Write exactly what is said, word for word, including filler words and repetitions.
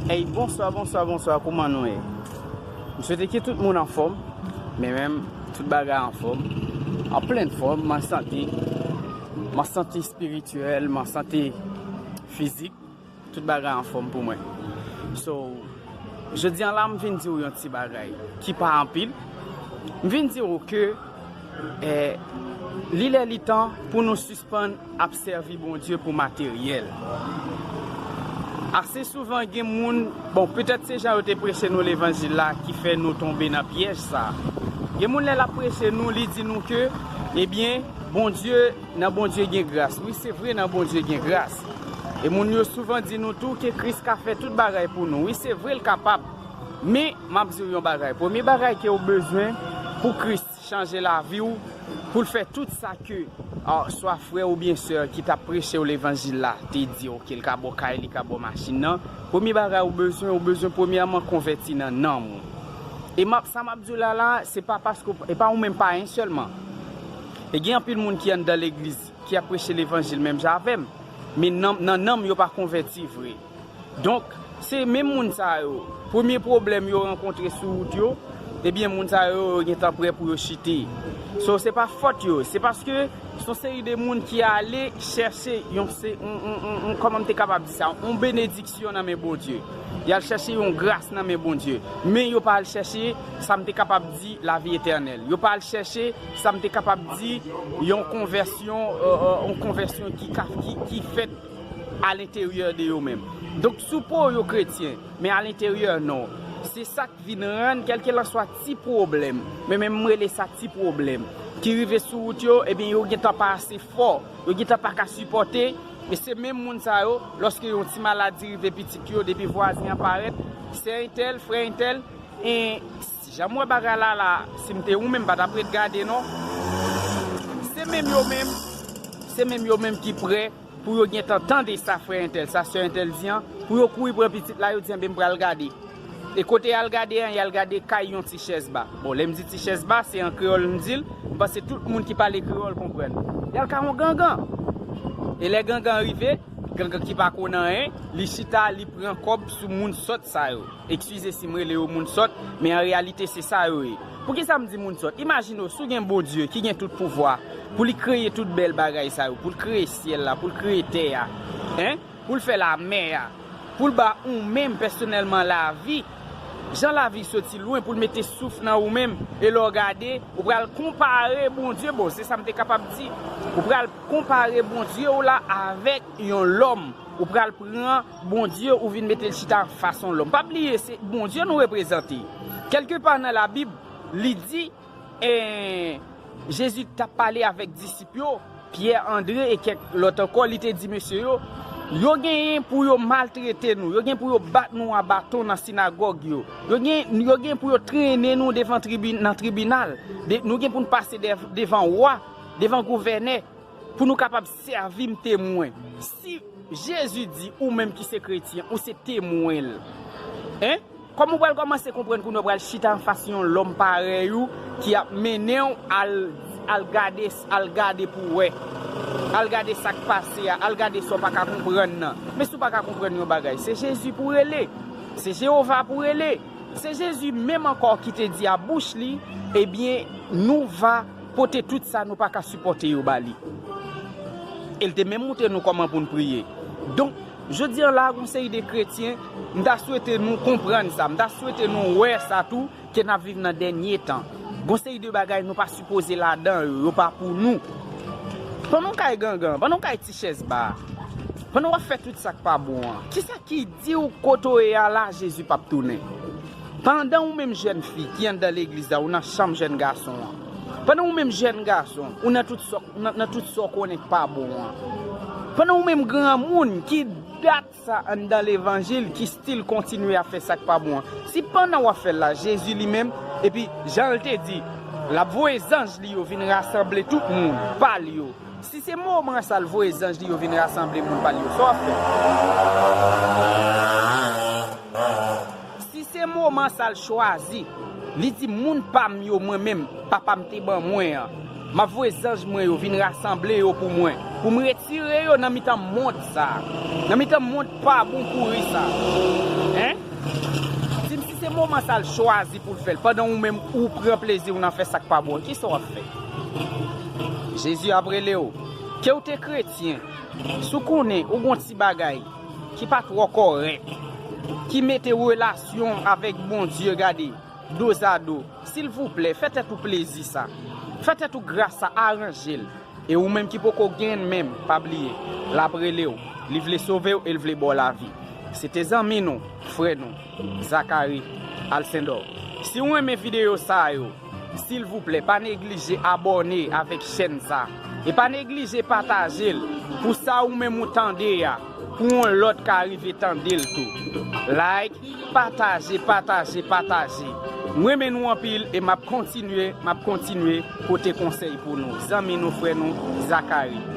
Hey, bonswa, bonswa, bonswa, kouman nou ye? M swete ke tout moun anfòm, men menm, tout bagay anfòm, an plen fòm, m an sante, m an sante espirityèl, m an sante fizik, tout bagay anfòm pou mwen. So, jodi an la, m vin di w yon ti bagay ki pa anpil. M vin di w ke, eh, li lè li tan pou nou sispann ap sèvi Bondye pou materyèl. Ase souvan gen moun, bon, petèt se jan yo te preche nou levanjil la ki fè nou tonbe nan pyèj sa. Gen moun lè l ap preche nou, li di nou ke, ebyen, Bondye, nan Bondye gen gras. Wi, se vre, nan Bondye gen gras. E moun yo souvan di nou tou ke Kris ka fè tout bagay pou nou. Wi, se vre, l kapab. Men, m ap di w yon bagay. Premye bagay ke w bezwen pou Kris chanje lavi w, pou l fè tout sa ke, ah, swa frè oubyen sè ki t ap preche w levanjil la te di w ke l ka ba w kay, li ka ba w machin nan, premye bagay ou bezwen, ou bezwen premyèman konvèti nan nanm ou. E m ap, sa m ap di w la la, se pa paske, e pa ou menm, pa en sèlman. E gen anpil moun ki anndan legliz, ki ap preche levanjil menm jan avè m, men nan, nan nanm yo pa konvèti vre. Donk, se menm moun sa yo, premye pwoblèm yo rankontre sou wout yo, ebyen, moun sa yo, yo gentan prè pou yo chite. So, se pa fòt yo, se paske se yon seri de moun ki ale chèche yon, se, yon, yon, yon, yon, kòman m te kapab di sa, yon benediksyon nan men Bondye. Y al chèche yon gras nan men Bondye. Men yo pa al chèche sa m te kapab di lavi etènèl. Yo pa al chèche sa m te kapab di yon konvèsyon, euh, euh, yon konvèsyon ki ka, ki, ki fèt alenteryè de yo menm. Donk, sou po yo kretyen, men alenteryè non. Se sa k vin rann kèlkelanswa ti pwoblèm, men menm m rele sa ti pwoblèm, ki rive sou wout yo, ebyen, yo gentan pa ase fò, yo gentan pa ka sipòte, e se menm moun sa yo, lòske yon ti maladi rive pitit yo, depi vwazen an parèt, sè entèl, frè entèl, e si jan m wè bagay la la, si m te ou menm, m pa t ap ret gade non. Se menm yo menm, se menm yo menm ki prè pou yo gentan tande sa frè entèl, sa sè entèl di an, pou yo kouri pran pitit la, yo di, enben, m pral gade. E kote y al gade an, y al gade kay yon ti chèz ba. Bon, lè m di ti chèz ba, se an kreyòl m di l, m panse tout moun ki pale kreyòl konprann. Y al kay yon gangan. E lè gangan rive, gangan ki pa konn anyen, li chita, li pran kòb sou moun sòt sa yo. Eskize si m rele yo moun sòt, men an reyalite se sa yo ye. Poukisa m di moun sòt? Imajine w, si w gen Bondye ki gen tout pouvwa, pou li kreye tout bèl bagay sa yo, pou l kreye syèl la, pou l kreye tè a, en, pou l fè lamè a, pou l ba ou menm pèsonèlman lavi, jan lavi soti lwen, pou l mete souf nan ou menm, e lè w gade, ou pral konpare Bondye, bon, se sa m te kapab di, ou pral konpare Bondye w la avèk yon lòm, ou pral pran Bondye, ou vin mete l chita anfas yon lòm. Pa bliye, se Bondye nou reprezante. Kèlkepa nan Labib, li di, e, Jezi t ap pale avèk disip yo, Pyè, Andre e kèk lòt ankò, li te di mesye yo, yo genyen pou yo maltrete nou, yo gen pou yo bat nou a baton nan sinagòg yo, yo gen, yo gen pou yo trennen nou devan tribi-, nan tribinal, de, nou gen pou n pase dev-, devan wa, devan gouvènè, pou nou kapab sèvi m temwen. Si Jezi di ou menm ki se kretyen, ou se temwen l, en? Kòman ou pral kòmanse konprann kounye a w pral chita anfas yon lòm parèy ou ki ap mennen w al, al gade, al gade pou w wè, al gade sa k pase a, al gade sa w pa ka konprann nan? Men si w pa ka konprann yon bagay, se Jezi pou w rele, se Jewova pou w rele. Se Jezi menm ankò ki te di a bouch li, ebyen, nou va pote tout sa nou pa ka sipòte yo ba li. E l te menm montre nou kòman pou n priye. Donk, jodi an la, gon seri de kretyen, m ta swete nou konprann sa, m ta swete nou wè sa tou, ke n ap viv nan dènye tan. Gon seri de bagay nou pa sipoze ladan yo, yo pa pou nou. Pandan w kay gangan, pandan w kay ti chèz ba, pandan w ap fè tout sa k pa bon an, kisa ki di w kote w ye a la, Jezi p ap tounen? Pandan ou menm jèn fi ki anndan legliz la, ou nan chanm jèn gason an. Pandan ou menm jèn gason, ou nan tout sa, nan, nan tout sa w konnen k pa bon an. Pandan ou menm granmoun ki dat sa anndan levanjil, ki still kontinye ap fè sa k pa bon an. Si pandan w ap fè l la, Jezi li menm, epi jan l te di, l ap voye zanj li yo vin rasanble tout moun pa l yo. Si se moman sa l voye zanj li yo vin rasanble moun pa l yo, sa w ap fè? Si se moman sa l chwazi, li di, moun pa m yo, mwen menm, Papa m te ban mwen an, m ap voye zanj mwen yo vin rasanble yo pou mwen, pou m retire yo nan mitan mond sa a, nan mitan mond pa bon pouri sa a. En? Kòman sa l chwazi pou l fè l, pandan ou menm ou pran plezi w nan fè sa k pa bon, kisa w ap fè? Jezi ap rele w. Ke w te kretyen, si w konnen ou gon ti bagay ki pa twò kòrèk, ki mete relasyon avèk Bondye gade dozado, silvouplè, fè tèt ou plezi sa. Fè tèt ou gras sa, aranje l. E ou menm ki poko genyen menm, pa bliye, l ap rele w, li vle sove w e l vle ba w lavi. Se te zanmi nou, frè nou, Zacharie Alcindor. Si w renmen videyo sa yo, silvouplè, pa neglije abòne avèk chèn sa. E pa neglije pataje l pou sa ou menm ou tande a, pou yon lòt ka rive tande l tou. Like, pataje, pataje, pataje. M renmen nou anpil e m ap kontinye, m ap kontinye pote konsèy pou nou. Zanmi nou, frè nou, Zacharie.